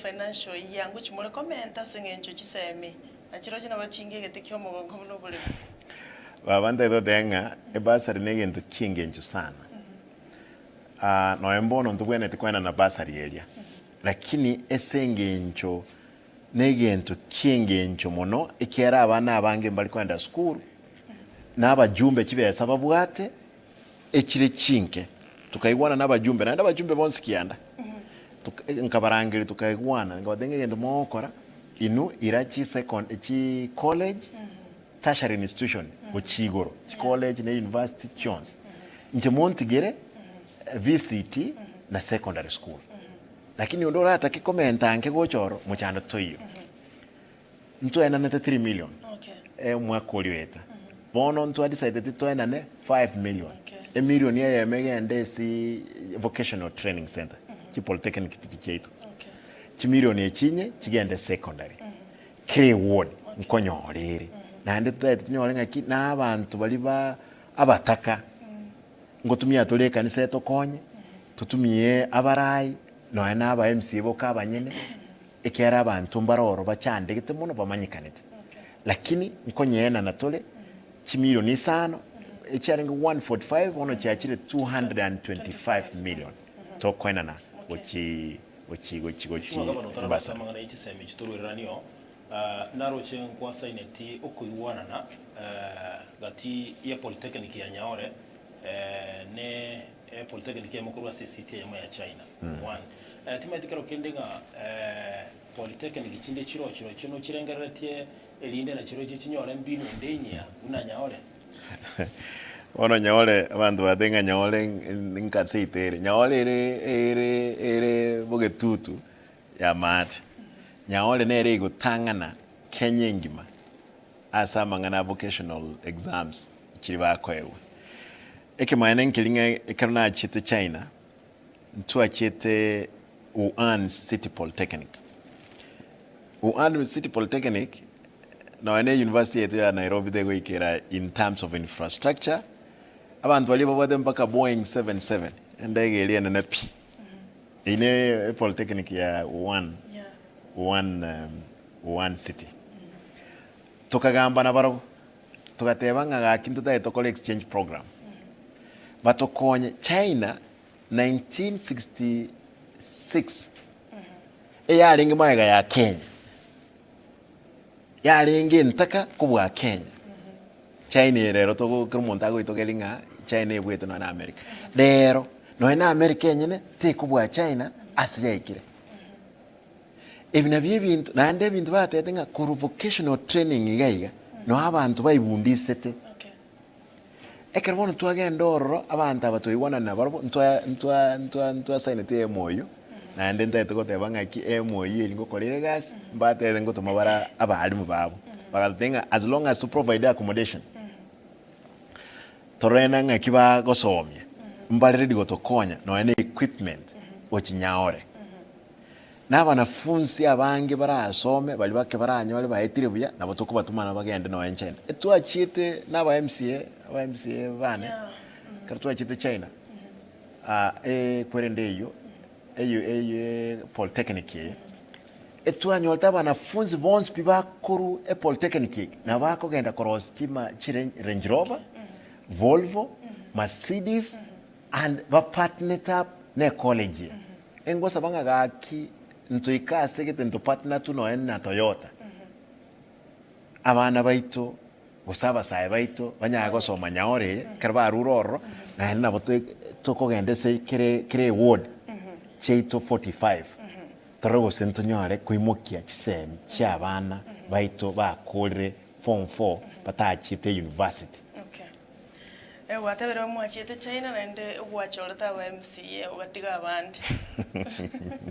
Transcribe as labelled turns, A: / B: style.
A: financial year ngochi more komenta ase eng'encho chisemi nachirochio nabo chinga egete kia omogongo buna oboremo.
B: Baba ntaete goteba ng'a ebursary na egento kia engencho sana. Nonya mbono ntobwenereti koenana bursary eria, lakini ase engencho na egento kia engencho mono ekiagera abana abange mbari koenda sukuru, na abajumbe chibesa babwate echire chinke, tokaigwana na abajumbe naende abajumbe bonsi kianda, nkabarangeria tokaigwana, nkabatebia ng'a egento mogokora, inwe ira chisecond chicollege, tertiary institution gochia igoro, chicollege na university chionsi, inche montigere VCT na secondary school. Lakini onde oratake komenta nke gocha oro, mochando toiyo. Ntwaenanete 3 million omwaka oria oeta. Bono ntwa decideti toenane 5 million. Emilioni eyemo egende ase vocational training center, chipolytechnic chiria chiaito. Chimilioni echi inye chigende secondary. Kera eward nkonyora ere. Naende totagete tonyore ng'aki na abanto baria ba abataka ngotumia tore ekanisa etokonye, totumie abarai, nonya na aba MCA boka abanyene. Ekiagera abanto mbare oro bachandegete mono bamanyekanete, lakini nkonyeenana tore chimilioni isano, echiarenge 145 bono chiachire 225 million tokoenana gochi gochi gochi gochi
C: Mheshimiwa Gavana otarabasa
B: Mombasa.
C: amang'ana ye chisemi echi torwereranio, naroche nkwasaineti okoigwanana gati ye polytechnic ya Nyaore ne polytechnic eyemo korwa ase ecity eyemo ya China. One. Timanyeti kero kende ng'a polytechnic chinde chiroo chirochio nochirengereretie erinde nachirochio chinyore mbinu ende enyia buna Nyaore?
B: Bono Nyaore abanto batebe ng'a Nyaore nka seito ere. Nyaore ere ere ere bogetutu ya maate. Nyaore nere egotang'ana Kenya engima ase amang'ana a vocational exams chiria bakoegwa. Ekemanyererio nkeri ng'a ekero nachiete China, Ntwachiete Wuhan City Polytechnic. Wuhan City Polytechnic nonya ne university yaito ya Nairobi tegoikera in terms of infrastructure, abanto baria babwate mpaka Boeing 77 endege eria enene pi. Eyio ne polytechnic ya Wuhan, Wuhan, Wuhan City. Tokagamba nabarabwo, togateba ng'a gaki ntotagete tokore exchange program, batokonye China 1966 eyarenge magega ya Kenya, yarenge entaka kobua Kenya. China eye rero togo kera omonto agoitogeria ng'a China ebwete nonya na America. Rero, nonya na America enyene tekobua China ase yaikire. Ebi nabio ebinto, naende ebinto batebete ng'a korwa vocational training iga iga, noo abanto baibundisete. Ekero bono twagenda ororo, abanto aba twaigwanana nabarobwo, ntwa ntwa ntwa ntwasaineti MOU, naende ntagete goteba ng'aki MOU eri ngokorera egasi, mbatebete ngotoma bare abalimu babo. Bagatotebia ng'a as long as to provide accommodation, torore na ng'aki bagosomia, mbare ready gotokonya nonya na equipment gochi nyaore. Na abanafunsi abange barasome, baria bake baranyore baetire buya, nabo tokobatomana bagende nonya China. Etwachiete na aba MCA, aba MCA bane, ekero twachiete China, ekwerende eyio, eyio eyio polytechnic eye, etwanyorete abanafunsi bonsi pi bakorwa epolytechnic eye, nabo bakogenda korosia chima chire Range Rover, Volvo, Mercedes, and bapartnete up na ecollege eye. Engosaba ng'a gaki ntoike ase gete ntopartner tu nonya na Toyota, abana baito gose abasae baito banyare gosoma nyaore eye ekero barure ororo naende nabo tokogenda ase kere kere eward chiaito 45 torore gose ntonyore koimokia chisemi chia abana baito bakorire form four batachiete university.
A: Gwatebire mwachiete China naende gwachorete aba MCA ogatiga abande.